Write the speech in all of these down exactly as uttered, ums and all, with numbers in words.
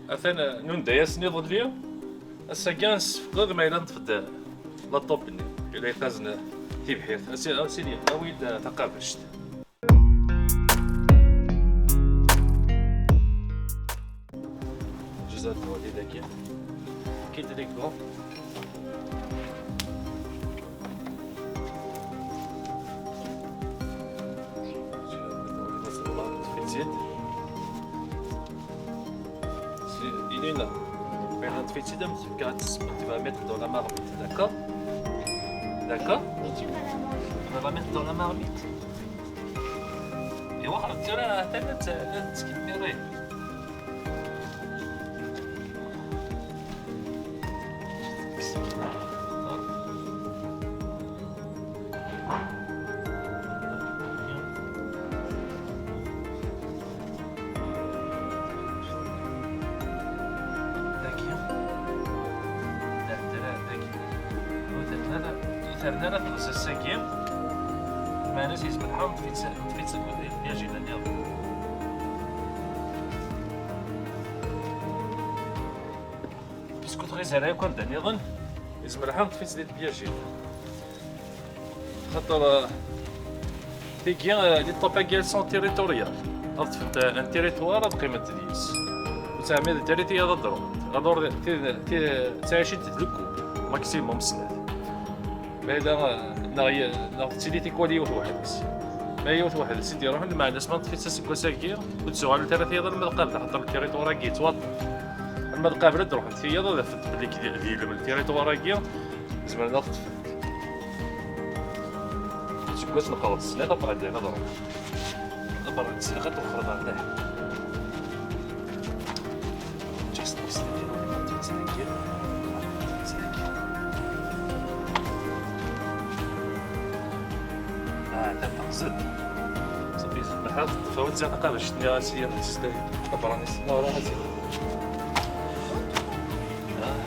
Atan nunda-yasen iḍelli. Ass-agi ad nessefqed ma yella neṭṭef-d la top-nni. Yella yettazen tibḥirt. A si-, a sidi, awi-d taqabact. Juzat n wadi dagi. Kid deg bon. Fitit. Ilina. Mais on fait ça, tu vas mettre dans la marmite, d'accord? D'accord? Et tu vas la manger. On va la mettre dans la marmite. Et on va faire la, la, la, la, la, Dagi. Da, da, da, dagi. Ur terni ara, ur terni ara tɣezza ass-agi. Meɛna si zmelḥa, neṭṭef-itt, neṭṭef-itt deg lbyaji-nni nniḍen. Puisque tɣiz ara yakk anda nniḍen, izmer ḥa neṭṭef-itt di lbyaji. Xaṭer, euh, tigi, euh, les top-agi, elles sont territoriales. Ad ṭṭfent, euh, un territoire, ad qqiment deg-s. Ur ttɛemmident ara tiyaḍ ad d-ruḥent. Alors, ti, ti, ttɛicint deg lekku, maximum snat. Ma yella, euh, neɣ ye-, neɣ tettili tikwal yiwet weḥd-s. Ma yiwet weḥd-s i d-iruḥen, lmeɛna-s ma neṭṭef-itt aseggas-agi, ur d-tuɣalent ara tiyaḍ alma d qabel, xaṭer le territoire-agi yettwaṭṭef. Alma d qabel ad d-ruḥent tiyaḍ, ad afent belli d, d ilem le territoire-agi, zemren ad ṭṭfen. Seg wass neqreḍ snat ad ɛeddan ad ruḥen. Ad ruḥen snat ad wexxren ɣer taḥt. Just next to you. Ah, ta teqzed. Ṣafi, tmeḥḥaḍ, tfawet ziɣ taqabact-nni, a si, a si, abranis. Ma ur ara zi. Ah.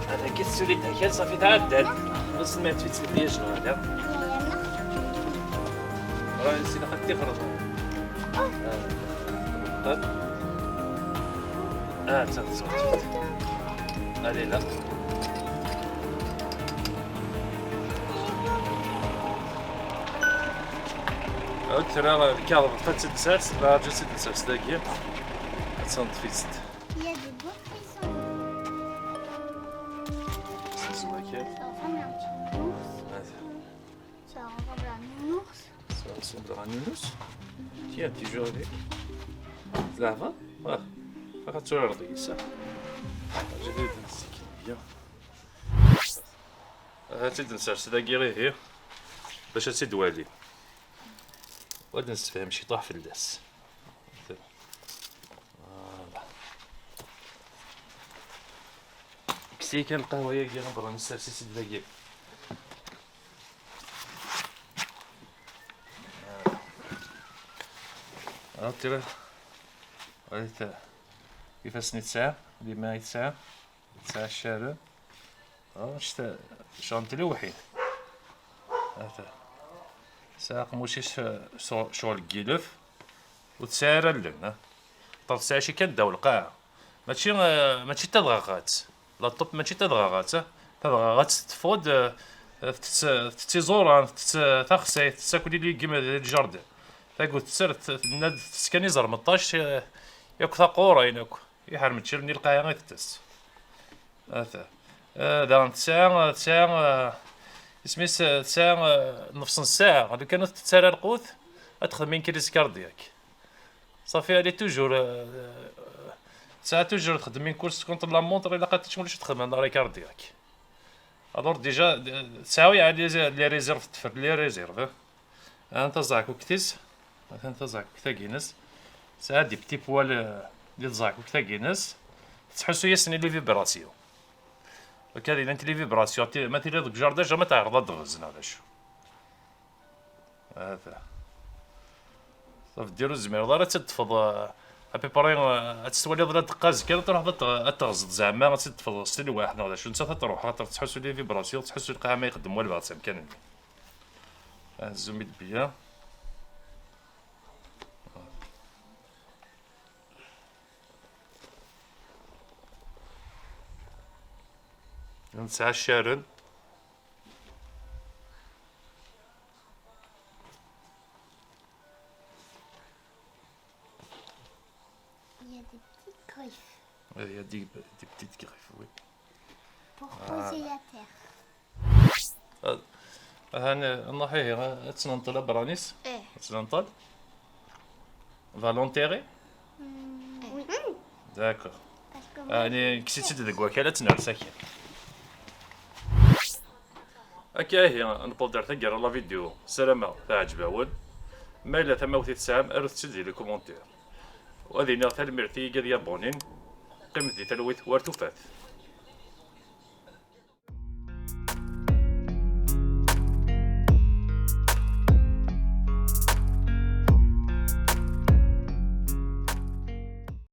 Hada kif tsulit akal, ṣafi tɛeddat. Wissen ma yeṭṭef-itt lbyaj neɣ ala. Rah, si ilaq ad tt-ixreḍ. Ah. Ah, d ta tettwaṭṭfet. Allez, là. Ad tra lkaɣeḍ, ad tt-id-nsers, neɣ ad tt-id-nsers dagi. Ad tt-neṭṭef-itt. Il y a des bons frissons. Sensu akal. Ça ressemble à un petit nounours. Ah. Ça ressemble à un nounours. Ça ressemble à un nounours. Tiens, tu joues avec. Tleɛbeḍ? Ah. Ad turareḍ yis-s, ah. J'ai vu une stick. Bien. Ad tt-id-nsers dagi ihi, bac ad tt-id-wali. U ad nessefhem ciṭuḥ fell-as. Voilà. Kkes-iyi kan lqahwa-yagi, ad nessers-itt-id dagi. Voilà. Voilà, tira. Voilà, ta-, ifassen i tesɛa, dima i tesɛa. Tesɛa ccaren. Ah, ccɣel n tlewḥin. Ata. Tesɛa aqemmuc-is, eh, ccɣel n yilef. Ur tesɛi ara allen, ah. Ṭṭer tesɛa ci kan ddaw lqaɛa. Mačči, eh, mačči d tadɣaɣat. La top mačči d tadɣaɣat, ah. Tadɣaɣat teṭṭef-d, eh, tettett, tettett iẓuran, tettett, eh, taxsayt, tettett akk les légumes di ljardin. Tagut tetter, t-, tenna-d tettett kan iẓermeṭṭac, eh, yakk taqurin akk. Iḥar meččir-nni lqaɛa i tettess. Ata. Ah, daɣen tesɛa, tesɛa, ah, isem-is, ah, tesɛa, ah, nnefṣ n ssaɛa. Lukan ur tettett ara lqut, ad texdem une crise cardiaque. Ṣafi, elle est toujours, ah, tesɛa toujours txeddem une course contre la montre, ilaq ad tečč, ulac ad texdem un arrêt cardiaque. Alors déjà, ah, tesɛa, yeɛni, les, les réserves, teṭṭef les réserves. Atan taẓeɛkukt-is, atan taẓeɛkukt-agi-ines. Tesɛa des petits poils, euh, di tẓeɛkukt-agi-ines. Tettḥussu-yasen i les vibrations. Akka, di llant les vibrations, ti-, ma tiliḍ deg jardin, jamais teɛreḍ ad d-tɣez, neɣ d acu. Ata. Tabeddir ur tezmireḍ ara ad tt-id-teṭṭfeḍ, euh, à peu près, euh, ad tt-twaliḍ la d-teqqaz kan, ad truḥeḍ ad t-, ad teɣzeḍ zeɛma, ad tt-id-teṭṭfeḍ s telwaḥ, neɣ d acu. Nettat ad truḥ, xaṭer tettḥussu les vibrations, tettḥussu lqaɛa ma ixeddem walbeɛḍ s amkan-nni. Ah, zoom-it bien. Nesɛa Sharon. Il y a des petites griffes Il y a des, des petites griffes, oui. Pour poser la terre. Ah, ah, non, non, hey, ad tt-nenṭel abranis? Eh. Ad tt-nenṭel? Va l'enterrer? Oui. D'accord. Parce que Ah, kkes-itt-id deg wakal, ad tt-nerr akkin. Akka ihi, newweḍ-d ar taggara n la vidéo. Ssarameɣ teɛǧeb-awen. Ma yella tamawt i tesɛam, arut-tt-id di les commentaires. U ad iniɣ tanemmirt i yigad yabonnin. Qqimet di talwit war tufat.